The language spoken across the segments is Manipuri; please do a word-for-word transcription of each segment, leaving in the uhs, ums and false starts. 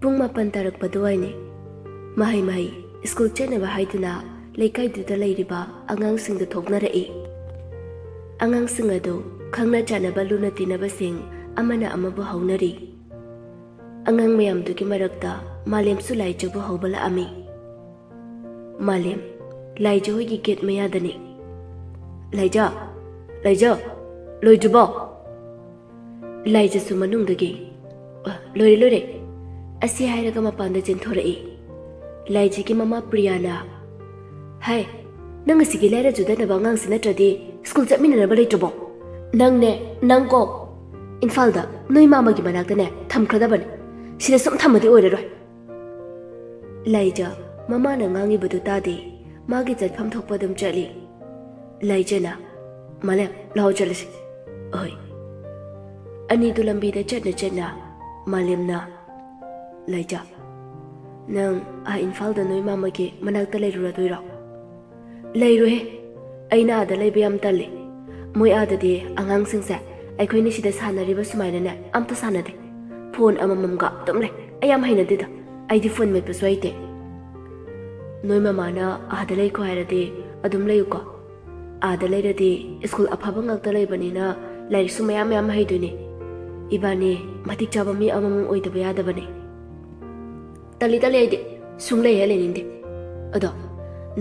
ꯄꯨꯡ ꯃꯥꯄꯟ ꯇꯥꯔꯛꯄ ꯑꯗꯨꯋꯥꯏꯅꯤ꯫ ꯃꯍꯩ ꯃꯍꯩ ꯁ꯭ꯀꯨꯜ ꯆꯠꯅꯕ ꯍꯥꯏꯗꯨꯅ ꯂꯩꯀꯥꯏꯗꯨꯗ ꯂꯩꯔꯤꯕ ꯑꯉꯥꯡꯁꯤꯡꯗꯨ ꯊꯣꯛꯅꯔꯛꯏ꯫ ꯑꯉꯥꯡꯁꯤꯡ ꯑꯗꯨ ꯈꯪꯅ ꯆꯥꯟꯅꯕ ꯂꯨꯅ ꯇꯤꯟꯅꯕꯁꯤꯡ ꯑꯃꯅ ꯑꯃꯕꯨ ꯍꯧꯅꯔꯤ꯫ ꯑꯉꯥꯡ ꯃꯌꯥꯝꯗꯨꯒꯤ ꯃꯔꯛꯇ ꯃꯥꯂꯦꯝꯁꯨ ꯂꯥꯏꯖꯕꯨ ꯍꯧꯕ ꯂꯥꯛꯑꯝꯃꯤ꯫ ꯃꯥꯂꯦꯝ, ꯂꯥꯏꯖ ꯍꯣꯏꯒꯤ ꯒꯦꯠ ꯃꯌꯥꯗꯅꯤ꯫ "ꯂꯥꯏꯖ, ꯂꯥꯏꯖ, ꯂꯣꯏꯗ꯭ꯔꯤꯕꯣ?" ꯂꯥꯏꯖꯁꯨ ꯃꯅꯨꯡꯗꯒꯤ, "ꯑ, ꯂꯣꯏꯔꯦ, ꯂꯣꯏꯔꯦ" ꯑꯁꯤ ꯍꯥꯏꯔꯒ ꯃꯄꯥꯟꯗ ꯆꯦꯟꯊꯣꯔꯛꯏ꯫ ꯂꯥꯏꯖꯒꯤ ꯃꯃꯥ ꯄ꯭ꯔꯤꯌꯥꯅ, "ꯍꯥꯏ, ꯅꯪ ꯑꯁꯤꯒꯤ ꯂꯥꯏꯔ ꯆꯨꯗꯅꯕ ꯑꯉꯥꯡꯁꯤ ꯅꯠꯇ꯭ꯔꯗꯤ ꯁ꯭ꯀꯨꯜ ꯆꯠꯃꯤꯟꯅꯅꯕ ꯂꯩꯇ꯭ꯔꯕꯣ? ꯅꯪꯅꯦ, ꯅꯪ ꯀꯣ ꯏꯝꯐꯥꯜꯗ ꯅꯣꯏ ꯃꯥꯃꯒꯤ ꯃꯅꯥꯛꯇꯅꯦ ꯊꯝꯈ꯭ꯔꯗꯕꯅꯦ꯫ ꯁꯤꯗ ꯁꯨꯝ ꯊꯝꯃꯗꯤ ꯑꯣꯏꯔꯔꯣꯏ"꯫ ꯂꯥꯏꯖ ꯃꯃꯥꯅ ꯉꯥꯡꯉꯤꯕꯗꯨ ꯇꯥꯗꯦ꯫ ꯃꯥꯒꯤ ꯆꯠꯐꯝ ꯊꯣꯛꯄ ꯑꯗꯨꯝ ꯆꯠꯂꯤ꯫ ꯂꯥꯏꯖꯅ, "ꯃꯥꯂꯦꯝ, ꯂꯥꯛꯑꯣ ꯆꯠꯂꯁꯤ"꯫ "ꯑꯍꯣꯏ"꯫ ꯑꯅꯤꯗꯨ ꯂꯝꯕꯤꯗ ꯆꯠꯅ ꯆꯠꯅ ꯃꯥꯂꯦꯝꯅ, "ꯂꯥꯏꯖ, ꯅꯪ ꯑꯥ ꯏꯝꯐꯥꯜꯗ ꯅꯣꯏ ꯃꯥꯃꯒꯤ ꯃꯅꯥꯛꯇ ꯂꯩꯔꯨꯔꯗꯣꯏꯔꯣ?" "ꯂꯩꯔꯣꯏꯍꯦ, ꯑꯩꯅ ꯑꯥꯗ ꯂꯩꯕ ꯌꯥꯝ ꯇꯜꯂꯤ꯫ ꯃꯣꯏ ꯑꯥꯗꯗꯤ ꯑꯉꯥꯡꯁꯤꯡꯁꯦ ꯑꯩꯈꯣꯏꯅ ꯁꯤꯗ ꯁꯥꯟꯅꯔꯤꯕ ꯁꯨꯃꯥꯏꯅꯅꯦ ꯑꯝꯇ ꯁꯥꯟꯅꯗꯦ꯫ ꯐꯣꯟ ꯑꯃꯃꯝꯒ ꯑꯗꯨꯝ ꯂꯩ꯫ ꯑꯩ ꯌꯥꯝ ꯍꯩꯅꯗꯦꯗ꯫ ꯑꯩꯗꯤ ꯐꯣꯟ ꯃꯦꯠꯄꯁꯨ ꯍꯩꯇꯦ"꯫ "ꯅꯣꯏ ꯃꯃꯥꯅ ꯑꯥꯗ ꯂꯩꯈꯣ ꯍꯥꯏꯔꯗꯤ ꯑꯗꯨꯝ ꯂꯩꯌꯨꯀꯣ꯫ ꯑꯥꯗ ꯂꯩꯔꯗꯤ ꯁ꯭ꯀꯨꯜ ꯑꯐꯕ ꯉꯥꯛꯇ ꯂꯩꯕꯅꯤꯅ ꯂꯥꯏꯔꯤꯛꯁꯨ ꯃꯌꯥꯝ ꯃꯌꯥꯝ ꯍꯩꯗꯣꯏꯅꯤ꯫ ꯏꯕꯥꯅꯤ ꯃꯇꯤꯛ ꯆꯥꯕ ꯃꯤ ꯑꯃꯃꯝ ꯑꯣꯏꯗꯕ ꯌꯥꯗꯕꯅꯤ"꯫ "ꯇꯜꯂꯤ, ꯇꯜꯂꯤ, ꯑꯩꯗꯤ ꯁꯨꯡꯂꯩ ꯍꯦꯛ ꯂꯩꯅꯤꯡꯗꯦ"꯫ "ꯑꯗꯣ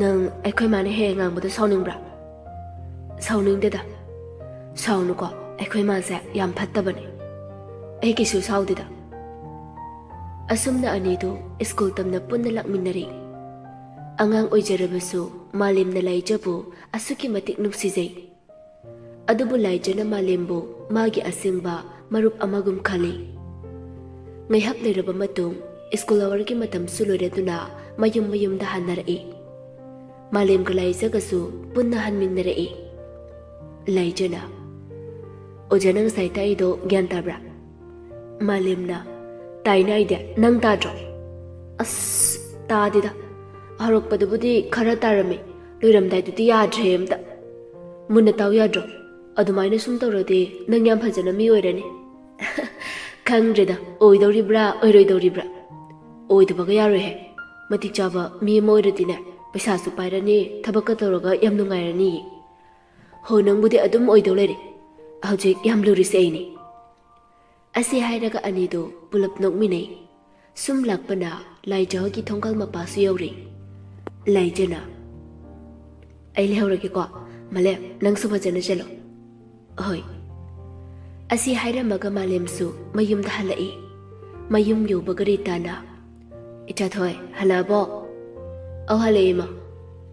ꯅꯪ ꯑꯩꯈꯣꯏ ꯃꯥꯅ ꯍꯦꯛ ꯍꯦꯛ ꯉꯥꯡꯕꯗꯣ ꯁꯥꯎꯅꯤꯡꯕ꯭ꯔꯥ?" "ꯁꯥꯎꯅꯤꯡꯗꯦꯗ"꯫ "ꯁꯥꯎꯅꯨꯀꯣ, ꯑꯩꯈꯣꯏ ꯃꯥꯁꯦ ꯌꯥꯝ ꯐꯠꯇꯕꯅꯦ"꯫ "ꯑꯩ ꯀꯩꯁꯨ ꯁꯥꯎꯗꯦꯗ"꯫ ꯑꯁꯨꯝꯅ ꯑꯅꯤꯗꯨ ꯁ꯭ꯀꯨꯜ ꯇꯝꯅ ꯄꯨꯟꯅ ꯂꯥꯛꯃꯤꯟꯅꯔꯤ꯫ ꯑꯉꯥꯡ ꯑꯣꯏꯖꯔꯕꯁꯨ ꯃꯥꯂꯦꯝꯅ ꯂꯥꯏꯖꯕꯨ ꯑꯁꯨꯛꯀꯤ ꯃꯇꯤꯛ ꯅꯨꯡꯁꯤꯖꯩ꯫ ꯑꯗꯨꯕꯨ ꯂꯥꯏꯖꯅ ꯃꯥꯂꯦꯝꯕꯨ ꯃꯥꯒꯤ ꯑꯁꯦꯡꯕ ꯃꯔꯨꯞ ꯑꯃꯒꯨꯝ ꯈꯜꯂꯤ꯫ ꯉꯥꯏꯍꯥꯛ ꯂꯩꯔꯕ ꯃꯇꯨꯡ ꯁ꯭ꯀꯨꯜ ꯑꯋꯥꯔꯒꯤ ꯃꯇꯝꯁꯨ ꯂꯣꯏꯔꯗꯨꯅ ꯃꯌꯨꯝ ꯃꯌꯨꯝꯗ ꯍꯟꯅꯔꯛꯏ꯫ ꯃꯥꯂꯦꯝꯒ ꯂꯥꯏꯖꯒꯁꯨ ꯄꯨꯟꯅ ꯍꯟꯃꯤꯟꯅꯔꯛꯏ꯫ ꯂꯥꯏꯖꯅ, "ꯑꯣꯖꯥꯅ ꯉꯁꯥꯏ ꯇꯥꯛꯏꯗꯣ ꯒ꯭ꯌꯥꯟ ꯇꯥꯕ꯭ꯔꯥ?" ꯃꯥꯂꯦꯝꯅ, "ꯇꯥꯏꯅ ꯑꯩꯗꯤ, ꯅꯪ ꯇꯥꯗ꯭ꯔꯣ?" "ꯑꯁ, ꯇꯥꯗꯦꯗ꯫ ꯍꯧꯔꯛꯄꯗꯕꯨꯗꯤ ꯈꯔ ꯇꯥꯔꯝꯃꯤ, ꯂꯣꯏꯔꯝꯗꯥꯏꯗꯨꯗꯤ ꯌꯥꯗ꯭ꯔꯦ ꯑꯝꯇ꯫ ꯃꯨꯟꯅ ꯇꯥꯎ ꯌꯥꯗ꯭ꯔꯣ? ꯑꯗꯨꯃꯥꯏꯅ ꯁꯨꯝ ꯇꯧꯔꯗꯤ ꯅꯪ ꯌꯥꯝ ꯐꯖꯅ ꯃꯤ ꯑꯣꯏꯔꯅꯤ"꯫ "ꯈꯪꯗ꯭ꯔꯦꯗ, ꯑꯣꯏꯗꯧꯔꯤꯕ꯭ꯔꯥ ꯑꯣꯏꯔꯣꯏꯗꯧꯔꯤꯕ꯭ꯔꯥ"꯫ ꯑꯣꯏꯗꯕꯒ ꯌꯥꯔꯣꯏꯍꯦ꯫ ꯃꯇꯤꯛ ꯆꯥꯕ ꯃꯤ ꯑꯃ ꯑꯣꯏꯔꯗꯤꯅꯦ, ꯄꯩꯁꯥꯁꯨ ꯄꯥꯏꯔꯅꯤ, ꯊꯕꯛꯀ ꯇꯧꯔꯒ ꯌꯥꯝ ꯅꯨꯡꯉꯥꯏꯔꯅꯤ꯫ ꯍꯣ, ꯅꯪꯕꯨꯗꯤ ꯑꯗꯨꯝ ꯑꯣꯏꯗꯧ ꯂꯩꯔꯦ꯫ ꯍꯧꯖꯤꯛ ꯌꯥꯝ ꯂꯨꯔꯤꯁꯦ ꯑꯩꯅꯤ꯫ ꯑꯁꯤ ꯍꯥꯏꯔꯒ ꯑꯅꯤꯗꯨ ꯄꯨꯂꯞ ꯅꯣꯛꯃꯤꯟꯅꯩ꯫ ꯁꯨꯝ ꯂꯥꯛꯄꯅ ꯂꯥꯏꯖ ꯍꯣꯏꯒꯤ ꯊꯣꯡꯒꯜ ꯃꯄꯥꯁꯨ ꯌꯧꯔꯦ꯫ ꯂꯥꯏꯖꯅ, "ꯑꯩ ꯂꯩꯍꯧꯔꯒꯦꯀꯣ꯫ ꯃꯥꯂꯦꯝ, ꯅꯪꯁꯨ ꯐꯖꯅ ꯆꯠꯂꯣ꯫" "ꯍꯣꯏ꯫" ꯑꯁꯤ ꯍꯥꯏꯔꯝꯃꯒ ꯃꯥꯂꯦꯝꯁꯨ ꯃꯌꯨꯝꯗ ꯍꯜꯂꯛꯏ꯫ ꯃꯌꯨꯝ ꯌꯧꯕꯒ ꯔꯤꯇꯥꯅ, "ꯏꯆꯥꯊꯣꯏ, ꯍꯜꯂꯛꯑꯕꯣ?" "ꯑꯧ, ꯍꯜꯂꯛꯑꯦ, ꯏꯃꯥ꯫"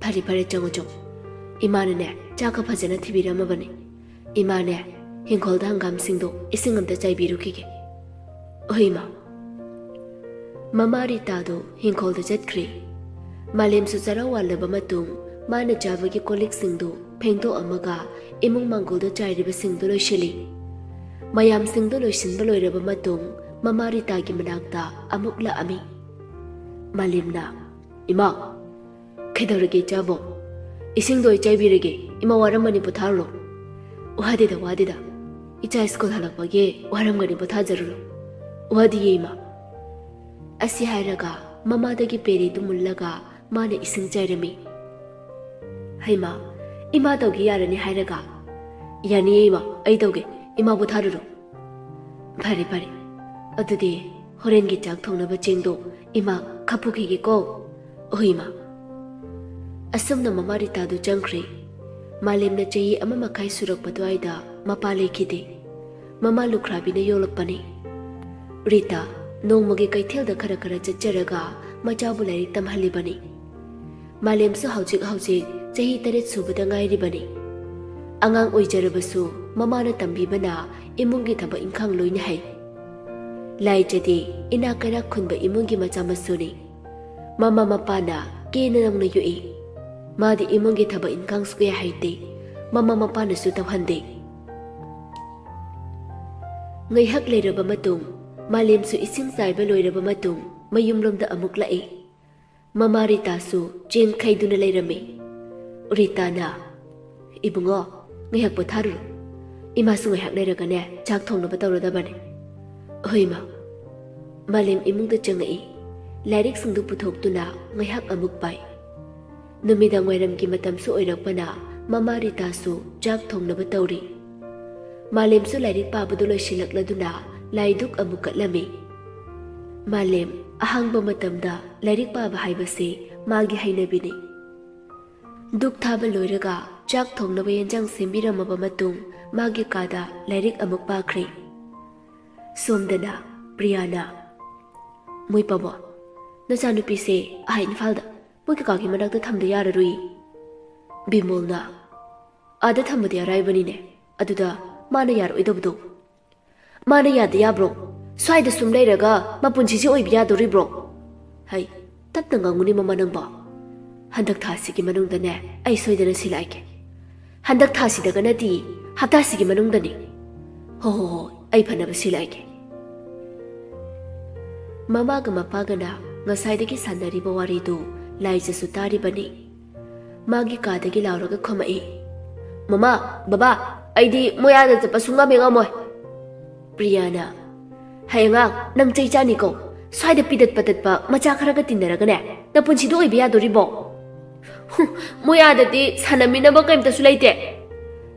"ꯐꯔꯦ, ꯐꯔꯦ, ꯆꯪꯉꯣ, ꯆꯪꯉꯣ꯫ ꯏꯃꯥꯅꯅꯦ, ꯆꯥꯛꯀ ꯐꯖꯅ ꯊꯤꯕꯤꯔꯝꯃꯕꯅꯦ꯫ ꯏꯃꯥꯅꯦ, ꯍꯤꯡꯈꯣꯜꯗ ꯍꯪꯒꯥꯝꯁꯤꯡꯗꯣ ꯏꯁꯤꯡ ꯑꯝꯇ ꯆꯥꯏꯕꯤꯔꯨꯈꯤꯒꯦ꯫" "ꯍꯣꯏ, ꯏꯃꯥ꯫" ꯃꯃꯥ ꯔꯤꯇꯥꯗꯣ ꯍꯤꯡꯈꯣꯜꯗ ꯆꯠꯈ꯭ꯔꯦ꯫ ꯃꯥꯂꯦꯝꯁꯨ ꯆꯔꯥ ꯋꯥꯜꯂꯕ ꯃꯇꯨꯡ, ꯃꯥꯅ ꯆꯥꯕꯒꯤ ꯀꯣꯜꯂꯤꯛꯁꯤꯡꯗꯨ ꯐꯦꯡꯗꯣꯛꯑꯝꯃꯒ ꯏꯃꯨꯡ ꯃꯥꯡꯒꯣꯜꯗ ꯆꯥꯏꯔꯤꯕꯁꯤꯡꯗꯨ ꯂꯣꯏꯁꯤꯜꯂꯤ꯫ ꯃꯌꯥꯝꯁꯤꯡꯗꯨ ꯂꯣꯏꯁꯤꯟꯕ ꯂꯣꯏꯔꯕ ꯃꯇꯨꯡ, ꯃꯃꯥ ꯔꯤꯇꯥꯒꯤ ꯃꯅꯥꯛꯇ ꯑꯃꯨꯛ ꯂꯥꯛꯑꯝꯃꯤ꯫ ꯃꯥꯂꯦꯝꯅ, "ꯏꯃꯥ!" "ꯀꯩꯗꯧꯔꯒꯦ, ꯏꯆꯥꯕꯣ?" "ꯏꯁꯤꯡꯗꯣ ꯑꯩ ꯆꯥꯏꯕꯤꯔꯒꯦ꯫ ꯏꯃꯥ ꯋꯥꯔꯝꯃꯅꯤ, ꯄꯣꯊꯥꯔꯨꯔꯣ꯫" "ꯋꯥꯗꯦꯗ, ꯋꯥꯗꯦꯗ꯫ ꯏꯆꯥ ꯁ꯭ꯀꯨꯜ ꯍꯜꯂꯛꯄꯒꯤ ꯋꯥꯔꯝꯒꯅꯤ, ꯄꯣꯊꯥꯖꯔꯨꯔꯣ꯫" "ꯋꯥꯗꯤꯌꯦ, ꯏꯃꯥ꯫" ꯑꯁꯤ ꯍꯥꯏꯔꯒ ꯃꯃꯥꯗꯒꯤ ꯄꯦꯔꯦꯗꯨ ꯃꯨꯜꯂꯒ ꯃꯥꯅ ꯏꯁꯤꯡ ꯆꯥꯏꯔꯝꯃꯤ꯫ "ꯍꯩꯃꯥ, ꯏꯃꯥ ꯇꯧꯒꯦ ꯌꯥꯔꯅꯤ ꯍꯥꯏꯔꯒ?" "ꯌꯥꯅꯤꯌꯦ, ꯏꯃꯥ, ꯑꯩ ꯇꯧꯒꯦ꯫ ꯏꯃꯥ ꯄꯣꯊꯥꯔꯨꯔꯣ꯫" "ꯐꯔꯦ, ꯐꯔꯦ꯫ ꯑꯗꯨꯗꯤ ꯍꯣꯔꯦꯟꯒꯤ ꯆꯥꯛ ꯊꯣꯡꯅꯕ ꯆꯦꯡꯗꯣ ꯏꯃꯥ ꯈꯞꯄꯨꯈꯤꯒꯦꯀꯣ꯫" "ꯍꯣꯏ, ꯏꯃꯥ꯫" ꯑꯁꯨꯝꯅ ꯃꯃꯥ ꯔꯤꯇꯥꯗꯨ ꯆꯪꯈ꯭ꯔꯦ꯫ ꯃꯥꯂꯦꯝꯅ ꯆꯍꯤ ꯑꯃ ꯃꯈꯥꯏ ꯁꯨꯔꯛꯄ ꯑꯗꯨꯋꯥꯏꯗ ꯃꯄꯥ ꯂꯩꯈꯤꯗꯦ꯫ ꯃꯃꯥ ꯂꯨꯈ꯭ꯔꯥꯕꯤꯅ ꯌꯣꯛꯂꯛꯄꯅꯤ꯫ ꯔꯤꯇꯥ ꯅꯣꯡꯃꯒꯤ ꯀꯩꯊꯦꯜꯗ ꯈꯔ ꯈꯔ ꯆꯠꯆꯔꯒ ꯃꯆꯥꯕꯨ ꯂꯥꯏꯔꯤꯛ ꯇꯝꯍꯜꯂꯤꯕꯅꯤ꯫ ꯃꯥꯂꯦꯝꯁꯨ ꯍꯧꯖꯤꯛ ꯍꯧꯖꯤꯛ ꯆꯍꯤ ꯇꯔꯦꯠ ꯁꯨꯕꯗ ꯉꯥꯏꯔꯤꯕꯅꯤ꯫ ꯑꯉꯥꯡ ꯑꯣꯏꯖꯔꯕꯁꯨ ꯃꯃꯥꯅ ꯇꯝꯕꯤꯕꯅ ꯏꯃꯨꯡꯒꯤ ꯊꯕꯛ ꯏꯪꯈꯥꯡ ꯂꯣꯏꯅ ꯍꯩ꯫ ꯂꯥꯏꯖꯗꯤ ꯏꯅꯥꯛ ꯀꯩꯔꯥꯛ ꯈꯨꯟꯕ ꯏꯃꯨꯡꯒꯤ ꯃꯆꯥ ꯃꯁꯨꯅꯤ꯫ ꯃꯃꯥ ꯃꯄꯥꯅ ꯀꯦꯅ ꯅꯧꯅ ꯌꯣꯛꯏ꯫ ꯃꯥꯗꯤ ꯏꯃꯨꯡꯒꯤ ꯊꯕꯛ ꯏꯪꯈꯥꯡꯁꯨ ꯀꯌꯥ ꯍꯩꯇꯦ꯫ ꯃꯃꯥ ꯃꯄꯥꯅꯁꯨ ꯇꯧꯍꯟꯗꯦ꯫ ꯉꯥꯏꯍꯥꯛ ꯂꯩꯔꯕ ꯃꯇꯨꯡ, ꯃꯥꯂꯦꯝꯁꯨ ꯏꯁꯤꯡ ꯆꯥꯏꯕ ꯂꯣꯏꯔꯕ ꯃꯇꯨꯡ ꯃꯌꯨꯝꯂꯣꯝꯗ ꯑꯃꯨꯛ ꯂꯥꯛꯏ꯫ ꯃꯃꯥ ꯔꯤꯇꯥꯁꯨ ꯆꯦꯡ ꯈꯩꯗꯨꯅ ꯂꯩꯔꯝꯃꯤ꯫ ꯔꯤꯇꯥꯅ, "ꯏꯕꯨꯡꯉꯣ, ꯉꯥꯏꯍꯥꯛ ꯄꯣꯊꯥꯔꯨꯔꯣ꯫ ꯏꯃꯥꯁꯨ ꯉꯥꯏꯍꯥꯛ ꯂꯩꯔꯒꯅꯦ ꯆꯥꯛ ꯊꯣꯡꯅꯕ ꯇꯧꯔꯗꯕꯅꯦ꯫" "ꯍꯣꯏ, ꯏꯃꯥ꯫" ꯃꯥꯂꯦꯝ ꯏꯃꯨꯡꯗ ꯆꯪꯉꯛꯏ꯫ ꯂꯥꯏꯔꯤꯛꯁꯤꯡꯗꯨ ꯄꯨꯊꯣꯛꯇꯨꯅ ꯉꯥꯏꯍꯥꯛ ꯑꯃꯨꯛ ꯄꯥꯏ꯫ ꯅꯨꯃꯤꯗꯥꯡ ꯋꯥꯏꯔꯝꯒꯤ ꯃꯇꯝꯁꯨ ꯑꯣꯏꯔꯛꯄꯅ ꯃꯃꯥ ꯔꯤꯇꯥꯁꯨ ꯆꯥꯛ ꯊꯣꯡꯅꯕ ꯇꯧꯔꯤ꯫ ꯃꯥꯂꯦꯝꯁꯨ ꯂꯥꯏꯔꯤꯛ ꯄꯥꯕꯗꯨ ꯂꯣꯏꯁꯤꯜꯂꯛꯂꯗꯨꯅ ꯂꯥꯏꯗꯨꯛ ꯑꯃꯨꯛ ꯀꯠꯂꯝꯃꯤ꯫ ꯃꯥꯂꯦꯝ ꯑꯍꯥꯡꯕ ꯃꯇꯝꯗ ꯂꯥꯏꯔꯤꯛ ꯄꯥꯕ ꯍꯥꯏꯕꯁꯤ ꯃꯥꯒꯤ ꯍꯩꯅꯕꯤꯅꯤ꯫ ꯗꯨꯛ ꯊꯥꯕ ꯂꯣꯏꯔꯒ ꯆꯥꯛ ꯊꯣꯡꯅꯕ ꯌꯦꯟꯖꯥꯡ ꯁꯦꯝꯕꯤꯔꯝꯃꯕ ꯃꯇꯨꯡ ꯃꯥꯒꯤ ꯀꯥꯗ ꯂꯥꯏꯔꯤꯛ ꯑꯃꯨꯛ ꯄꯥꯈ꯭ꯔꯦ꯫ ꯁꯣꯝꯗꯅ ꯄ꯭ꯔꯤꯌꯥꯅ, "ꯃꯣꯏ ꯄꯥꯕꯣ, ꯅꯆꯥꯅꯨꯄꯤꯁꯦ ꯑꯥ ꯏꯝꯐꯥꯜꯗ ꯃꯣꯏ ꯀꯀꯥꯒꯤ ꯃꯅꯥꯛꯇ ꯊꯝꯗ ꯌꯥꯔꯔꯣꯏ꯫" ꯕꯤꯃꯣꯜꯅ, "ꯑꯥꯗ ꯊꯝꯕꯗꯤ ꯑꯔꯥꯏꯕꯅꯤꯅꯦ, ꯑꯗꯨꯗ ꯃꯥꯅ ꯌꯥꯔꯛꯑꯣꯏꯗꯕꯗꯣ꯫" "ꯃꯥꯅ ꯌꯥꯗ ꯌꯥꯕ꯭ꯔꯣ? ꯁ꯭ꯋꯥꯏꯗ ꯁꯨꯝ ꯂꯩꯔꯒ ꯃꯄꯨꯟꯁꯤꯁꯦ ꯑꯣꯏꯕ ꯌꯥꯗꯣꯔꯤꯕ꯭ꯔꯣ?" "ꯍꯩ, ꯇꯞꯅ ꯉꯥꯡꯉꯨꯅꯦ ꯃꯃꯥ ꯅꯪꯕꯣ꯫ ꯍꯟꯗꯛ ꯊꯥꯁꯤꯒꯤ ꯃꯅꯨꯡꯗꯅꯦ ꯑꯩ ꯁꯣꯏꯗꯅ ꯁꯤꯜꯂꯛꯑꯒꯦ꯫ ꯍꯟꯗꯛ ꯊꯥꯁꯤꯗꯒ ꯅꯠꯇꯦ, ꯍꯞꯇꯥꯁꯤꯒꯤ ꯃꯅꯨꯡꯗꯅꯤ꯫ ꯍꯣ ꯍꯣ ꯍꯣ, ꯑꯩ ꯐꯅꯕ ꯁꯤꯜꯂꯛꯑꯒꯦ꯫" ꯃꯃꯥꯒ ꯃꯄꯥꯒꯅ ꯉꯁꯥꯏꯗꯒꯤ ꯁꯥꯟꯅꯔꯤꯕ ꯋꯥꯔꯤꯗꯨ ꯂꯥꯏꯖꯁꯨ ꯇꯥꯔꯤꯕꯅꯤ꯫ ꯃꯥꯒꯤ ꯀꯥꯗꯒꯤ ꯂꯥꯎꯔꯒ ꯈꯨꯝꯃꯛꯏ, "ꯃꯃꯥ, ꯕꯕꯥ, ꯑꯩꯗꯤ ꯃꯣꯏ ꯑꯥꯗ ꯆꯠꯄ ꯁꯨꯡꯉꯝ ꯍꯦꯛ ꯉꯝꯃꯣꯏ꯫" ꯄ꯭ꯔꯤꯌꯥꯅ, "ꯍꯩ ꯑꯉꯥꯡ, ꯅꯪ ꯆꯩ ꯆꯥꯅꯤꯀꯣ꯫ ꯁ꯭ꯋꯥꯏꯗ ꯄꯤꯗꯠ ꯄꯇꯠꯄ ꯃꯆꯥ ꯈꯔꯒ ꯇꯤꯟꯅꯔꯒꯅꯦ ꯅꯄꯨꯟꯁꯤꯗꯣ ꯑꯣꯏꯕ ꯌꯥꯗꯣꯔꯤꯕꯣ? ꯍꯨꯝ, ꯃꯣꯏ ꯑꯥꯗꯗꯤ ꯁꯥꯟꯅꯃꯤꯟꯅꯕ ꯀꯩꯝꯇꯁꯨ ꯂꯩꯇꯦ꯫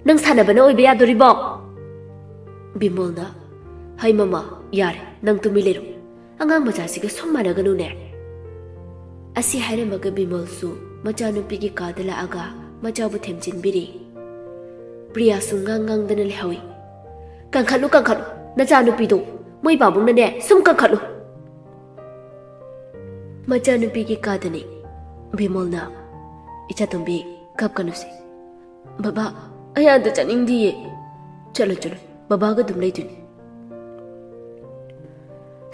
ꯅꯪ ꯁꯥꯟꯅꯕꯅ ꯑꯣꯏꯕ ꯌꯥꯗꯣꯔꯤꯕꯣ?" ꯕꯤꯃꯣꯜꯅ, "ꯍꯩ ꯃꯃꯥ, ꯌꯥꯔꯦ, ꯅꯪ ꯇꯨꯃꯤꯟ ꯂꯩꯔꯣ꯫ ꯑꯉꯥꯡ ꯃꯆꯥꯁꯤꯒ ꯁꯨꯝ ꯃꯥꯟꯅꯒꯅꯨꯅꯦ꯫" ꯑꯁꯤ ꯍꯥꯏꯔꯝꯃꯒ ꯕꯤꯃꯣꯜꯁꯨ ꯃꯆꯥꯅꯨꯄꯤꯒꯤ ꯀꯥꯗ ꯂꯥꯛꯑꯒ ꯃꯆꯥꯕꯨ ꯊꯦꯝꯖꯤꯟꯕꯤꯔꯤ꯫ ꯄ꯭ꯔꯤꯌꯥꯁꯨ ꯉꯥꯡ ꯉꯥꯡꯗꯅ ꯂꯩꯍꯧꯏ꯫ "ꯀꯟꯈꯠꯂꯨ, ꯀꯟꯈꯠꯂꯨ, ꯅꯆꯥꯅꯨꯄꯤꯗꯣ, ꯃꯣꯏ ꯄꯥꯕꯨꯡꯅꯅꯦ ꯁꯨꯝ ꯀꯟꯈꯠꯂꯨ꯫" ꯃꯆꯥꯅꯨꯄꯤꯒꯤ ꯀꯥꯗꯅꯤ꯫ ꯕꯤꯃꯣꯜꯅ, "ꯏꯆꯥꯇꯣꯝꯕꯤ, ꯀꯞꯀꯅꯨꯁꯦ꯫" "ꯕꯕꯥ, ꯑꯩ ꯑꯥꯗ ꯆꯠꯅꯤꯡꯗꯤꯌꯦ꯫" "ꯆꯠꯂꯣ, ꯆꯠꯂꯣ, ꯕꯕꯥꯒ ꯑꯗꯨꯝ ꯂꯩꯗꯣꯏꯅꯤ꯫"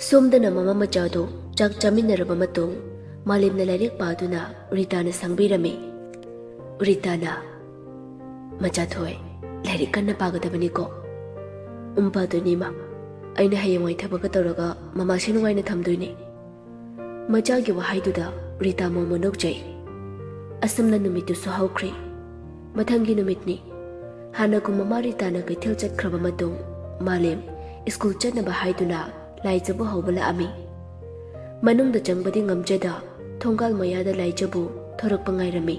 ꯁꯣꯝꯗꯅ ꯃꯃꯥ ꯃꯆꯥꯗꯣ ꯆꯥꯛ ꯆꯥꯃꯤꯟꯅꯔꯕ ꯃꯇꯨꯡ ꯃꯥꯂꯦꯝꯅ ꯂꯥꯏꯔꯤꯛ ꯄꯥꯗꯨꯅ ꯔꯤꯇꯥꯅ ꯁꯪꯕꯤꯔꯝꯃꯤ꯫ ꯔꯤꯇꯥꯅ, "ꯃꯆꯥꯊꯣꯏ, ꯂꯥꯏꯔꯤꯛ ꯀꯟꯅ ꯄꯥꯒꯗꯕꯅꯤꯀꯣ꯫" "ꯎꯝ, ꯄꯥꯗꯣꯏꯅꯤ, ꯏꯃꯥ꯫ ꯑꯩꯅ ꯍꯌꯦꯡꯋꯥꯏ ꯊꯕꯛꯀ ꯇꯧꯔꯒ ꯃꯃꯥꯁꯤ ꯅꯨꯡꯉꯥꯏꯅ ꯊꯝꯗꯣꯏꯅꯤ꯫" ꯃꯆꯥꯒꯤ ꯋꯥꯍꯩꯗꯨꯗ ꯔꯤꯇꯥ ꯃꯣꯃꯣ ꯅꯣꯛꯆꯩ꯫ ꯑꯁꯨꯝꯅ ꯅꯨꯃꯤꯠꯇꯨꯁꯨ ꯍꯧꯈ꯭ꯔꯦ꯫ ꯃꯊꯪꯒꯤ ꯅꯨꯃꯤꯠꯅꯤ꯫ ꯍꯥꯟꯅꯒꯨꯝ ꯃꯃꯥ ꯔꯤꯇꯥꯅ ꯀꯩꯊꯦꯜ ꯆꯠꯈ꯭ꯔꯕ ꯃꯇꯨꯡ ꯃꯥꯂꯦꯝ ꯁ꯭ꯀꯨꯜ ꯆꯠꯅꯕ ꯍꯥꯏꯗꯨꯅ ꯂꯥꯏꯖꯕꯨ ꯍꯧꯕ ꯂꯥꯛꯑꯝꯃꯤ꯫ ꯃꯅꯨꯡꯗ ꯆꯪꯕꯗꯤ ꯉꯝꯖꯗ ꯊꯣꯡꯒꯥꯜ ꯃꯌꯥꯗ ꯂꯥꯏꯖꯕꯨ ꯊꯣꯔꯛꯄ ꯉꯥꯏꯔꯝꯃꯤ꯫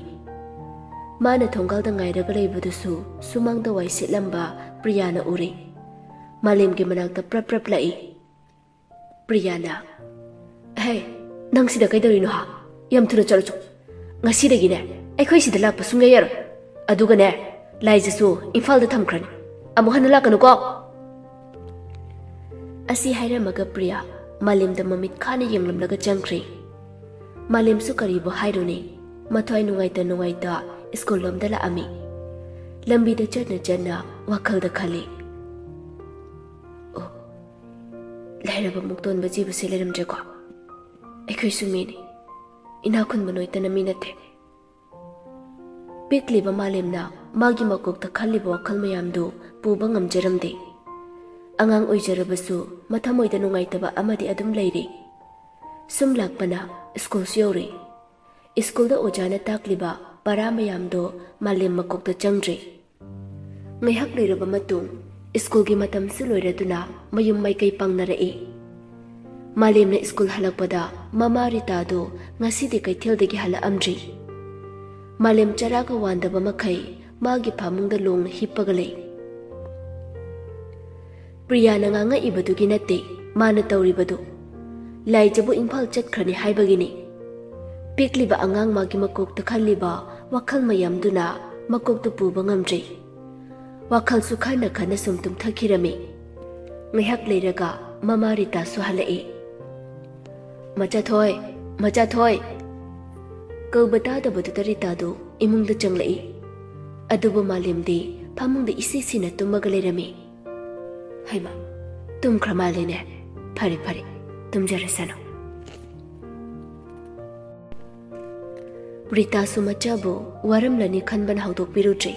ꯃꯥꯅ ꯊꯣꯡꯒꯥꯜꯗ ꯉꯥꯏꯔꯒ ꯂꯩꯕꯗꯨꯁꯨ ꯁꯨꯃꯥꯡꯗ ꯋꯥꯏ ꯁꯤꯠꯂꯝꯕ ꯄ꯭ꯔꯤꯌꯥꯅ ꯎꯔꯦ꯫ ꯃꯥꯂꯦꯝꯒꯤ ꯃꯅꯥꯛꯇ ꯄ꯭ꯔꯞ ꯄ꯭ꯔꯞ ꯂꯥꯛꯏ꯫ ꯄ꯭ꯔꯤꯌꯥꯅ, "ꯍꯦ, ꯅꯪ ꯁꯤꯗ ꯀꯩꯗꯧꯔꯤꯅꯣ ꯍꯥ? ꯌꯥꯝ ꯊꯨꯅ ꯆꯠꯂꯨ ꯆꯣ꯫ ꯉꯁꯤꯗꯒꯤꯅꯦ ꯑꯩꯈꯣꯏ ꯁꯤꯗ ꯂꯥꯛꯄ ꯁꯨꯡꯌꯥ ꯌꯥꯔꯣꯏ꯫ ꯑꯗꯨꯒꯅꯦ, ꯂꯥꯏꯖꯁꯨ ꯏꯝꯐꯥꯜꯗ ꯊꯝꯈ꯭ꯔꯅꯤ꯫ ꯑꯃꯨꯛ ꯍꯟꯅ ꯂꯥꯛꯀꯅꯨꯀꯣ꯫" ꯑꯁꯤ ꯍꯥꯏꯔꯝꯃꯒ ꯄ꯭ꯔꯤꯌꯥ ꯃꯥꯂꯦꯝꯗ ꯃꯃꯤꯠ ꯈꯥꯅ ꯌꯦꯡꯂꯝꯂꯒ ꯆꯪꯈ꯭ꯔꯦ꯫ ꯃꯥꯂꯦꯝꯁꯨ ꯀꯔꯤꯕꯨ ꯍꯥꯏꯔꯨꯅꯤ, ꯃꯊ꯭ꯋꯥꯏ ꯅꯨꯡꯉꯥꯏꯇ ꯅꯨꯡꯉꯥꯏꯇ ꯁ꯭ꯀꯨꯜ ꯂꯣꯝꯗ ꯂꯥꯛꯑꯝꯃꯤ꯫ ꯂꯝꯕꯤꯗ ꯆꯠꯅ ꯆꯠꯅ ꯋꯥꯈꯜꯗ ꯈꯜꯂꯤ, "ꯑꯣ, ꯂꯥꯏꯔꯕ ꯃꯨꯛꯇꯣꯟꯕ ꯖꯤꯕꯁꯦ ꯂꯩꯔꯝꯗ꯭ꯔꯦꯀꯣ꯫ ꯑꯩꯈꯣꯏꯁꯨ ꯃꯤꯅꯤ, ꯏꯅꯥꯛ ꯈꯨꯟꯕ ꯅꯣꯏꯇꯅ ꯃꯤ ꯅꯠꯇꯦ꯫" ꯄꯤꯛꯂꯤꯕ ꯃꯥꯂꯦꯝꯅ ꯃꯥꯒꯤ ꯃꯀꯣꯛꯇ ꯈꯜꯂꯤꯕ ꯋꯥꯈꯜ ꯃꯌꯥꯝꯗꯨ ꯄꯨꯕ ꯉꯝꯖꯔꯝꯗꯦ꯫ ꯑꯉꯥꯡ ꯑꯣꯏꯖꯔꯕꯁꯨ ꯃꯊꯃꯣꯏꯗ ꯅꯨꯡꯉꯥꯏꯇꯕ ꯑꯃꯗꯤ ꯑꯗꯨꯝ ꯂꯩꯔꯤ꯫ ꯁꯨꯝ ꯂꯥꯛꯄꯅ ꯁ꯭ꯀꯨꯜꯁꯨ ꯌꯧꯔꯦ꯫ ꯁ꯭ꯀꯨꯜꯗ ꯑꯣꯖꯥꯅ ꯇꯥꯛꯂꯤꯕ ꯄꯔꯥ ꯃꯌꯥꯝꯗꯣ ꯃꯥꯂꯦꯝ ꯃꯀꯣꯛꯇ ꯆꯪꯗ꯭ꯔꯦ꯫ ꯉꯥꯏꯍꯥꯛ ꯂꯩꯔꯕ ꯃꯇꯨꯡ ꯁ꯭ꯀꯨꯜꯒꯤ ꯃꯇꯝꯁꯨ ꯂꯣꯏꯔꯗꯨꯅ ꯃꯌꯨꯝ ꯃꯥꯏꯀꯩ ꯄꯥꯡꯅꯔꯛꯏ꯫ ꯃꯥꯂꯦꯝꯅ ꯁ꯭ꯀꯨꯜ ꯍꯜꯂꯛꯄꯗ ꯃꯃꯥ ꯔꯤꯇꯥꯗꯨ ꯉꯁꯤꯗꯤ ꯀꯩꯊꯦꯜꯗꯒꯤ ꯍꯜꯂꯛꯑꯝꯗ꯭ꯔꯤ꯫ ꯃꯥꯂꯦꯝ ꯆꯔꯥꯒ ꯋꯥꯟꯗꯕ ꯃꯈꯩ ꯃꯥꯒꯤ ꯐꯃꯨꯡꯗ ꯂꯣꯡꯅ ꯍꯤꯞꯄꯒ ꯂꯩ꯫ ꯄ꯭ꯔꯤꯌꯥꯅ ꯉꯥꯡꯉꯛꯏꯕꯗꯨꯒꯤ ꯅꯠꯇꯦ ꯃꯥꯅ ꯇꯧꯔꯤꯕꯗꯨ꯫ ꯂꯥꯏꯖꯕꯨ ꯏꯝꯐꯥꯜ ꯆꯠꯈ꯭ꯔꯅꯤ ꯍꯥꯏꯕꯒꯤꯅꯤ꯫ ꯄꯤꯛꯂꯤꯕ ꯑꯉꯥꯡ ꯃꯥꯒꯤ ꯃꯀꯣꯛꯇ ꯈꯜꯂꯤꯕ ꯋꯥꯈꯜ ꯃꯌꯥꯝꯗꯨꯅ ꯃꯀꯣꯛꯇꯨ ꯄꯨꯕ ꯉꯝꯗ꯭ꯔꯦ꯫ ꯋꯥꯈꯜꯁꯨ ꯈꯟꯅ ꯈꯟꯅ ꯁꯨꯝ ꯇꯨꯝꯊꯈꯤꯔꯝꯃꯤ꯫ ꯉꯥꯏꯍꯥꯛ ꯂꯩꯔꯒ ꯃꯃꯥ ꯔꯤꯇꯥꯁꯨ ꯍꯜꯂꯛꯏ꯫ "ꯃꯆꯥꯊꯣꯏ, ꯃꯆꯥꯊꯣꯏ!" ꯀꯧꯕ ꯇꯥꯗꯕꯗꯨꯗ ꯔꯤꯇꯥꯗꯨ ꯏꯃꯨꯡꯗ ꯆꯪꯂꯛꯏ꯫ ꯑꯗꯨꯕꯨ ꯃꯥꯂꯦꯝꯗꯤ ꯐꯃꯨꯡꯗ ꯏꯁꯤ ꯁꯤꯅ ꯇꯨꯝꯃꯒ ꯂꯩꯔꯝꯃꯤ꯫ "ꯍꯩꯃꯥ, ꯇꯨꯝꯈ꯭ꯔ ꯃꯥꯜꯂꯦꯅꯦ꯫ ꯐꯔꯦ, ꯐꯔꯦ, ꯇꯨꯝꯖꯔꯁꯅꯨ꯫" ꯔꯤꯇꯥꯁꯨ ꯃꯆꯥꯕꯨ ꯋꯥꯔꯝꯂꯅꯤ ꯈꯟꯕꯅ ꯍꯧꯗꯣꯛꯄꯤꯔꯨꯗ꯭ꯔꯦ꯫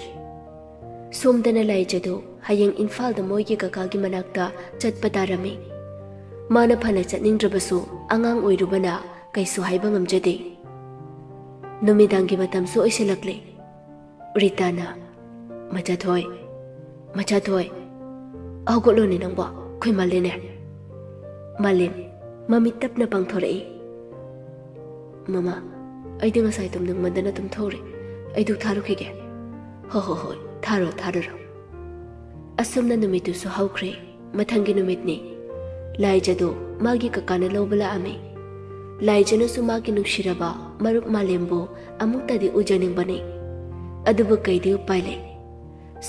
ꯁꯣꯝꯗꯅ ꯂꯥꯏꯖꯗꯨ ꯍꯌꯦꯡ ꯏꯝꯐꯥꯜꯗ ꯃꯣꯏꯒꯤ ꯀꯀꯥꯒꯤ ꯃꯅꯥꯛꯇ ꯆꯠꯄ ꯇꯥꯔꯝꯃꯤ꯫ ꯃꯥꯅ ꯐꯅ ꯆꯠꯅꯤꯡꯗ꯭ꯔꯕꯁꯨ ꯑꯉꯥꯡ ꯑꯣꯏꯔꯨꯕꯅ ꯀꯩꯁꯨ ꯍꯥꯏꯕ ꯉꯝꯖꯗꯦ꯫ ꯅꯨꯃꯤꯗꯥꯡꯒꯤ ꯃꯇꯝꯁꯨ ꯑꯣꯏꯁꯤꯜꯂꯛꯂꯦ꯫ ꯔꯤꯇꯥꯅ, "ꯃꯆꯥꯊꯣꯏ, ꯃꯆꯥꯊꯣꯏ, ꯍꯧꯒꯠꯂꯣꯅꯦ ꯅꯪꯕꯣ, ꯀꯨꯏꯃꯜꯂꯦꯅꯦ꯫" ꯃꯥꯂꯦꯝ, ꯃꯃꯤꯠ ꯇꯞꯅ ꯄꯥꯡꯊꯣꯔꯛꯏ꯫ "ꯃꯃꯥ, ꯑꯩꯗꯤ ꯉꯁꯥꯏ ꯇꯨꯝꯅꯤꯡꯃꯟꯗꯅ ꯇꯨꯝꯊꯣꯛꯎꯔꯦ꯫ ꯑꯩ ꯙꯨꯛ ꯊꯥꯔꯨꯈꯤꯒꯦ꯫" "ꯍꯣ ꯍꯣ ꯍꯣꯏ, ꯊꯥꯔꯣ ꯊꯥꯔꯨꯔꯣ꯫" ꯑꯁꯨꯝꯅ ꯅꯨꯃꯤꯠꯇꯨꯁꯨ ꯍꯧꯈ꯭ꯔꯦ꯫ ꯃꯊꯪꯒꯤ ꯅꯨꯃꯤꯠꯅꯤ꯫ ꯂꯥꯏꯖꯗꯨ ꯃꯥꯒꯤ ꯀꯀꯥꯅ ꯂꯧꯕ ꯂꯥꯛꯑꯝꯃꯤ꯫ ꯂꯥꯏꯖꯅꯁꯨ ꯃꯥꯒꯤ ꯅꯨꯡꯁꯤꯔꯕ ꯃꯔꯨꯞ ꯃꯥꯂꯦꯝꯕꯨ ꯑꯃꯨꯛꯇꯗꯤ ꯎꯖꯅꯤꯡꯕꯅꯤ꯫ ꯑꯗꯨꯕꯨ ꯀꯩꯗꯤ ꯎꯄꯥꯏ ꯂꯩ?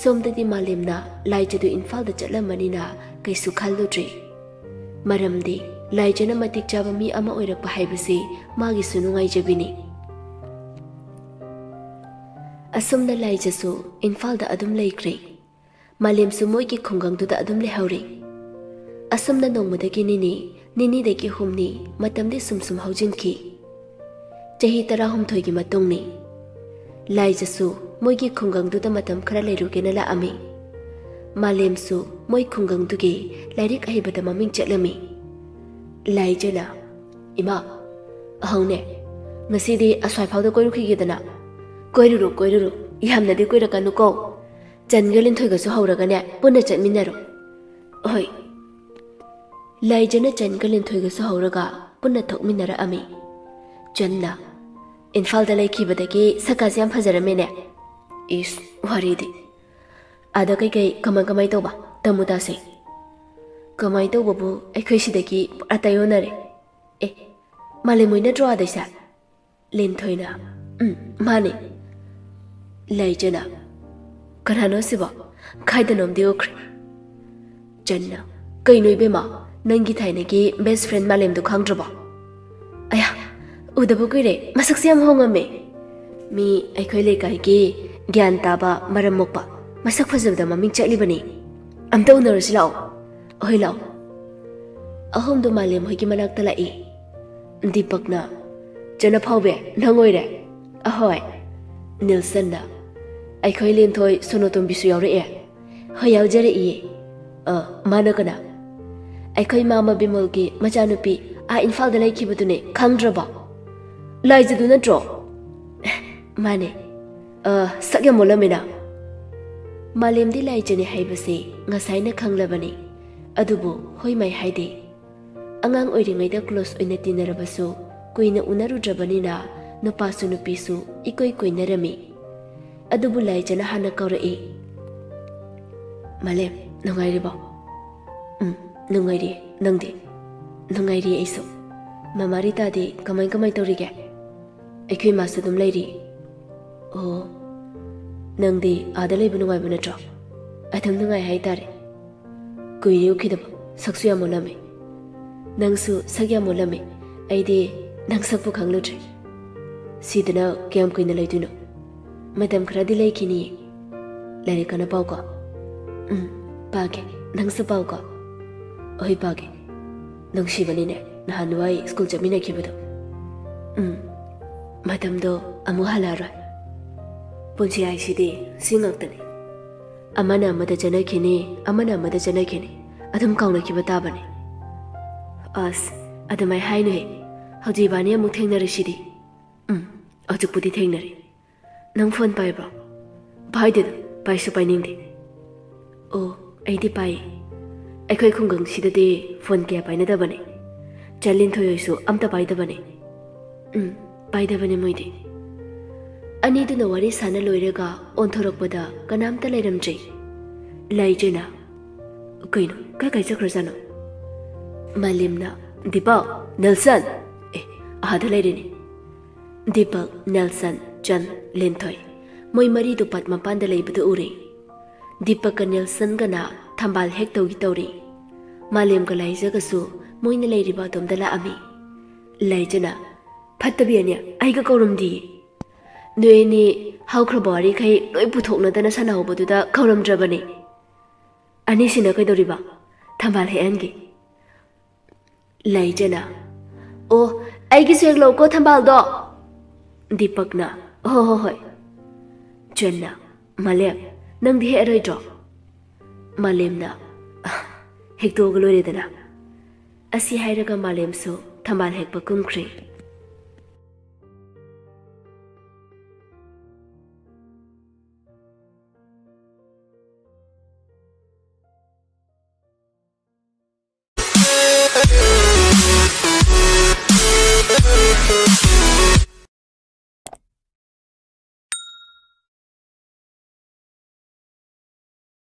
ꯁꯣꯝꯗꯗꯤ ꯃꯥꯂꯦꯝꯅ ꯂꯥꯏꯖꯗꯨ ꯏꯝꯐꯥꯜꯗ ꯆꯠꯂꯝꯃꯅꯤꯅ ꯀꯩꯁꯨ ꯈꯜꯂꯨꯗ꯭ꯔꯦ꯫ ꯃꯔꯝꯗꯤ ꯂꯥꯏꯖꯅ ꯃꯇꯤꯛ ꯆꯥꯕ ꯃꯤ ꯑꯃ ꯑꯣꯏꯔꯛꯄ ꯍꯥꯏꯕꯁꯤ ꯃꯥꯒꯤꯁꯨ ꯅꯨꯡꯉꯥꯏꯖꯕꯤꯅꯤ꯫ ꯑꯁꯨꯝꯅ ꯂꯥꯏꯖꯁꯨ ꯏꯝꯐꯥꯜꯗ ꯑꯗꯨꯝ ꯂꯩꯈ꯭ꯔꯦ꯫ ꯃꯥꯂꯦꯝꯁꯨ ꯃꯣꯏꯒꯤ ꯈꯨꯡꯒꯪꯗꯨꯗ ꯑꯗꯨꯝ ꯂꯩꯍꯧꯔꯦ꯫ ꯑꯁꯨꯝꯅ ꯅꯣꯡꯃꯗꯒꯤ ꯅꯤꯅꯤ, ꯅꯤꯅꯤꯗꯒꯤ ꯍꯨꯝꯅꯤ, ꯃꯇꯝꯗꯤ ꯁꯨꯝ ꯁꯨꯝ ꯍꯧꯖꯤꯟꯈꯤ꯫ ꯆꯍꯤ ꯇꯔꯥꯍꯨꯝꯗꯣꯏꯒꯤ ꯃꯇꯨꯡꯅꯤ꯫ ꯂꯥꯏꯖꯁꯨ ꯃꯣꯏꯒꯤ ꯈꯨꯡꯒꯪꯗꯨꯗ ꯃꯇꯝ ꯈꯔ ꯂꯩꯔꯨꯒꯦꯅ ꯂꯥꯛꯑꯝꯃꯤ꯫ ꯃꯥꯂꯦꯝꯁꯨ ꯃꯣꯏ ꯈꯨꯡꯒꯪꯗꯨꯒꯤ ꯂꯥꯏꯔꯤꯛ ꯍꯩꯕꯗ ꯃꯃꯤꯡ ꯆꯠꯂꯝꯃꯤ꯫ ꯂꯥꯏꯖꯅ, "ꯏꯃꯥ, ꯑꯍꯧꯅꯦ, ꯉꯁꯤꯗꯤ ꯑꯁ꯭ꯋꯥꯏꯐꯥꯎꯗ ꯀꯣꯏꯔꯨꯈꯤꯒꯦꯗꯅ?" "ꯀꯣꯏꯔꯨꯔꯣ, ꯀꯣꯏꯔꯨꯔꯣ꯫ ꯌꯥꯝꯅꯗꯤ ꯀꯨꯏꯔꯛꯀꯅꯨꯀꯣ꯫ ꯆꯟꯒ ꯂꯤꯟꯊꯣꯏꯒꯁꯨ ꯍꯧꯔꯒꯅꯦ, ꯄꯨꯟꯅ ꯆꯠꯃꯤꯟꯅꯔꯣ꯫" "ꯍꯣꯏ꯫" ꯂꯥꯏꯖꯅ ꯆꯟꯒ ꯂꯤꯟꯊꯣꯏꯒꯁꯨ ꯍꯧꯔꯒ ꯄꯨꯟꯅ ꯊꯣꯛꯃꯤꯟꯅꯔꯛꯑꯝꯃꯤ꯫ ꯆꯟꯅ, "ꯏꯝꯐꯥꯜꯗ ꯂꯩꯈꯤꯕꯗꯒꯤ ꯁꯛꯀꯥꯁꯦ ꯌꯥꯝ ꯐꯖꯔꯝꯃꯦꯅꯦ꯫" "ꯏꯁ, ꯋꯥꯔꯤꯗꯤ꯫ ꯑꯥꯗ ꯀꯩꯀꯩ ꯀꯃꯥꯏ ꯀꯃꯥꯏ ꯇꯧꯕ? ꯇꯝꯃꯨ ꯇꯥꯁꯦ꯫" "ꯀꯃꯥꯏ ꯇꯧꯕꯕꯨ, ꯑꯩꯈꯣꯏ ꯁꯤꯗꯒꯤ ꯄꯨꯔꯥ ꯇꯥꯏꯌꯣꯟꯅꯔꯦ꯫" "ꯑꯦ, ꯃꯥꯂꯦꯝ ꯍꯣꯏ ꯅꯠꯇ꯭ꯔꯣ ꯑꯥꯗꯩꯁꯦ?" ꯂꯤꯟꯊꯣꯏꯅ, "ꯎꯝ, ꯃꯥꯅꯦ꯫" ꯂꯥꯏꯖꯅ, "ꯀꯅꯥꯅꯣ ꯁꯤꯕꯣ? ꯈꯥꯏꯗꯅꯣꯝꯗꯤ ꯎꯈ꯭ꯔꯦ꯫" ꯆꯟꯅ, "ꯀꯩꯅꯣ ꯏꯕꯦꯝꯃ, ꯅꯪꯒꯤ ꯊꯥꯏꯅꯒꯤ best friend ꯃꯥꯂꯦꯝꯗꯣ ꯈꯪꯗ꯭ꯔꯕꯣ?" "ꯑꯌꯥ, ꯎꯗꯕ ꯀꯨꯏꯔꯦ꯫ ꯃꯁꯛꯁꯦ ꯌꯥꯝ ꯍꯣꯡꯉꯝꯃꯦ꯫ ꯃꯤ ꯑꯩꯈꯣꯏ ꯂꯩꯀꯥꯏꯒꯤ ꯒ꯭ꯌꯥꯟ ꯇꯥꯕ, ꯃꯔꯝ ꯃꯣꯛꯄ, ꯃꯁꯛ ꯐꯖꯕꯗ ꯃꯃꯤꯡ ꯆꯠꯂꯤꯕꯅꯤ꯫ ꯑꯝꯇ ꯎꯅꯔꯨꯁꯤ ꯂꯥꯛꯑꯣ꯫" "ꯍꯣꯏ, ꯂꯥꯛꯑꯣ꯫" ꯑꯍꯨꯝꯗꯨ ꯃꯥꯂꯦꯝ ꯍꯣꯏꯒꯤ ꯃꯅꯥꯛꯇ ꯂꯥꯛꯏ꯫ ꯗꯤꯄꯛꯅ, "ꯆꯟ ꯑꯐꯥꯎꯕꯤ, ꯅꯪ ꯑꯣꯏꯔꯦ?" "ꯑꯍꯣꯏ꯫" ꯅꯤꯜꯁꯟꯅ, "ꯑꯩꯈꯣꯏ ꯂꯤꯟꯊꯣꯏ ꯁꯣꯅꯣꯇꯣꯝꯕꯤꯁꯨ ꯌꯥꯎꯔꯛꯑꯦ꯫" "ꯍꯣꯏ, ꯌꯥꯎꯖꯔꯛꯏꯌꯦ꯫" "ꯑ, ꯃꯥꯅ ꯀꯅꯥ?" "ꯑꯩꯈꯣꯏ ꯃꯥꯃ ꯕꯤꯃꯜꯒꯤ ꯃꯆꯥꯅꯨꯄꯤ, ꯑꯥ ꯏꯝꯐꯥꯜꯗ ꯂꯩꯈꯤꯕꯗꯨꯅꯦ, ꯈꯪꯗ꯭ꯔꯕꯣ? ꯂꯥꯏꯖꯗꯨ ꯅꯠꯇ꯭ꯔꯣ?" "ꯃꯥꯅꯦ꯫ ꯑ, ꯁꯛ ꯌꯥꯝ ꯑꯣꯜꯂꯝꯃꯤꯅ꯫" ꯃꯥꯂꯦꯝꯗꯤ ꯂꯥꯏꯖꯅꯦ ꯍꯥꯏꯕꯁꯦ ꯉꯁꯥꯏꯅ ꯈꯪꯂꯕꯅꯤ, ꯑꯗꯨꯕꯨ ꯍꯣꯏ ꯃꯥꯏ ꯍꯥꯏꯗꯦ꯫ ꯑꯉꯥꯡ ꯑꯣꯏꯔꯤꯉꯩꯗ ꯀ꯭ꯂꯣꯁ ꯑꯣꯏꯅ ꯇꯤꯟꯅꯔꯕꯁꯨ ꯀꯨꯏꯅ ꯎꯅꯔꯨꯗ꯭ꯔꯕꯅꯤꯅ ꯅꯨꯄꯥꯁꯨ ꯅꯨꯄꯤꯁꯨ ꯏꯀꯣꯏ ꯀꯣꯏꯅꯔꯝꯃꯤ꯫ ꯑꯗꯨꯕꯨ ꯂꯥꯏꯖꯅ ꯍꯥꯟꯅ ꯀꯧꯔꯛꯏ꯫ "ꯃꯥꯂꯦꯝ, ꯅꯨꯡꯉꯥꯏꯔꯤꯕꯣ?" "ꯎꯝ, ꯅꯨꯡꯉꯥꯏꯔꯤ꯫ ꯅꯪꯗꯤ?" "ꯅꯨꯡꯉꯥꯏꯔꯤ ꯑꯩꯁꯨ꯫ ꯃꯃꯥ ꯔꯤꯇꯥꯗꯤ ꯀꯃꯥꯏ ꯀꯃꯥꯏ ꯇꯧꯔꯤꯒꯦ?" "ꯑꯩꯈꯣꯏ ꯏꯃꯥꯁꯨ ꯑꯗꯨꯝ ꯂꯩꯔꯤ꯫" "ꯑꯣ, ꯅꯪꯗꯤ ꯑꯥꯗ ꯂꯩꯕ ꯅꯨꯡꯉꯥꯏꯕ ꯅꯠꯇ꯭ꯔꯣ?" "ꯑꯗꯨꯝ ꯅꯨꯡꯉꯥꯏ ꯍꯥꯏꯇꯥꯔꯦ꯫ ꯀꯨꯏꯔꯦ ꯎꯈꯤꯗꯕ, ꯁꯛꯁꯨ ꯌꯥꯝ ꯑꯣꯜꯂꯝꯃꯦ꯫ ꯅꯪꯁꯨ ꯁꯛ ꯌꯥꯝ ꯑꯣꯜꯂꯝꯃꯦ꯫ ꯑꯩꯗꯤ ꯅꯪ ꯁꯛꯄꯨ ꯈꯪꯂꯨꯗ꯭ꯔꯦ꯫ ꯁꯤꯗꯅ ꯀꯌꯥꯝ ꯀꯨꯏꯅ ꯂꯩꯗꯣꯏꯅꯣ?" "ꯃꯇꯝ ꯈꯔꯗꯤ ꯂꯩꯈꯤꯅꯤꯌꯦ꯫ ꯂꯥꯏꯔꯤꯛ ꯀꯟꯅ ꯄꯥꯎꯀꯣ꯫" "ꯎꯝ, ꯄꯥꯒꯦ꯫ ꯅꯪꯁꯨ ꯄꯥꯎꯀꯣ꯫" "ꯍꯣꯏ, ꯄꯥꯒꯦ꯫ ꯅꯨꯡꯁꯤꯕꯅꯤꯅꯦ, ꯅꯍꯥꯟꯋꯥꯏ ꯁ꯭ꯀꯨꯜ ꯆꯠꯃꯤꯟꯅꯈꯤꯕꯗꯣ꯫" "ꯎꯝ, ꯃꯇꯝꯗꯣ ꯑꯃꯨꯛ ꯍꯜꯂꯛꯑꯔꯣꯏ꯫ ꯄꯨꯟꯁꯤ ꯍꯥꯏꯁꯤꯗꯤ ꯁꯤ ꯉꯥꯛꯇꯅꯤ꯫ ꯑꯃꯅ ꯑꯃꯗ ꯆꯠꯅꯈꯤꯅꯤ, ꯑꯃꯅ ꯑꯃꯗ ꯆꯠꯅꯈꯤꯅꯤ꯫ ꯑꯗꯨꯝ ꯀꯥꯎꯅꯈꯤꯕ ꯇꯥꯕꯅꯤ꯫" "ꯑꯁ, ꯑꯗꯨꯃꯥꯏ ꯍꯥꯏꯅꯨꯍꯦ꯫ ꯍꯧꯖꯤꯛ ꯏꯕꯥꯅꯤ ꯑꯃꯨꯛ ꯊꯦꯡꯅꯔꯤꯁꯤꯗꯤ꯫" "ꯎꯝ, ꯍꯧꯖꯤꯛꯄꯨꯗꯤ ꯊꯦꯡꯅꯔꯤ꯫ ꯅꯪ ꯐꯣꯟ ꯄꯥꯏꯕ꯭ꯔꯣ?" "ꯄꯥꯏꯗꯦꯗ, ꯄꯥꯏꯁꯨ ꯄꯥꯏꯅꯤꯡꯗꯦ꯫" "ꯑꯣ, ꯑꯩꯗꯤ ꯄꯥꯏ꯫ ꯑꯩꯈꯣꯏ ꯈꯨꯡꯒꯪꯁꯤꯗꯗꯤ ꯐꯣꯟ ꯀꯌꯥ ꯄꯥꯏꯅꯗꯕꯅꯦ꯫ ꯆꯟ ꯂꯤꯟꯊꯣꯏ ꯍꯣꯏꯁꯨ ꯑꯝꯇ ꯄꯥꯏꯗꯕꯅꯦ꯫" "ꯎꯝ, ꯄꯥꯏꯗꯕꯅꯦ ꯃꯣꯏꯗꯤ꯫" ꯑꯅꯤꯗꯨꯅ ꯋꯥꯔꯤ ꯁꯥꯟꯅ ꯂꯣꯏꯔꯒ ꯑꯣꯟꯊꯣꯔꯛꯄꯗ ꯀꯅꯥꯝꯇ ꯂꯩꯔꯝꯗ꯭ꯔꯦ꯫ ꯂꯥꯏꯖꯅ, "ꯀꯩꯅꯣ, ꯀꯥꯏ ꯀꯥꯏ ꯆꯠꯈ꯭ꯔꯖꯥꯠꯅꯣ?" ꯃꯥꯂꯦꯝꯅ, "ꯗꯤꯄꯛ, ꯅꯦꯜꯁꯟ!" "ꯑꯦ, ꯑꯥꯗ ꯂꯩꯔꯦꯅꯦ꯫" ꯗꯤꯄꯛ, ꯅꯦꯜꯁꯟ, ꯆꯟ, ꯂꯤꯟꯊꯣꯏ, ꯃꯣꯏ ꯃꯔꯤꯗꯨ ꯄꯠ ꯃꯄꯥꯟꯗ ꯂꯩꯕꯗꯨ ꯎꯔꯦ꯫ ꯗꯤꯄꯛꯀ ꯅꯦꯜꯁꯟꯒꯅ ꯊꯝꯕꯥꯜ ꯍꯦꯛ ꯇꯧꯒꯤ ꯇꯧꯔꯤ꯫ ꯃꯥꯂꯦꯝꯒ ꯂꯥꯏꯖꯒꯁꯨ ꯃꯣꯏꯅ ꯂꯩꯔꯤꯕ ꯑꯗꯣꯝꯗ ꯂꯥꯛꯑꯝꯃꯤ꯫ ꯂꯥꯏꯖꯅ, "ꯐꯠꯇꯕꯤ ꯑꯅꯤ, ꯑꯩꯒ ꯀꯧꯔꯝꯗꯤꯌꯦ꯫ ꯅꯣꯏ ꯑꯅꯤ ꯍꯧꯈ꯭ꯔꯕ ꯋꯥꯔꯤꯈꯩ ꯂꯣꯏ ꯄꯨꯊꯣꯛꯅꯗꯅ ꯁꯥꯟꯅꯍꯧꯕꯗꯨꯗ ꯀꯧꯔꯝꯗ꯭ꯔꯕꯅꯦ꯫ ꯑꯅꯤꯁꯤꯅ ꯀꯩꯗꯧꯔꯤꯕ?" "ꯊꯝꯕꯥꯜ ꯍꯦꯛꯍꯟꯒꯦ꯫" ꯂꯥꯏꯖꯅ, "ꯑꯣ, ꯑꯩꯒꯤꯁꯨ ꯍꯦꯛꯂꯛꯎꯀꯣ ꯊꯝꯕꯥꯜꯗꯣ꯫" ꯗꯤꯄꯛꯅ, "ꯍꯣ ꯍꯣ ꯍꯣꯏ꯫" ꯆꯟꯅ, "ꯃꯥꯂꯦꯝ, ꯅꯪꯗꯤ ꯍꯦꯛꯑꯔꯣꯏꯗ꯭ꯔꯣ?" ꯃꯥꯂꯦꯝꯅ, "ꯑ, ꯍꯦꯛꯇꯣꯛꯑꯒ ꯂꯣꯏꯔꯦꯗꯅ꯫" ꯑꯁꯤ ꯍꯥꯏꯔꯒ ꯃꯥꯂꯦꯝꯁꯨ ꯊꯝꯕꯥꯜ ꯍꯦꯛꯄ ꯀꯨꯝꯈ꯭ꯔꯦ꯫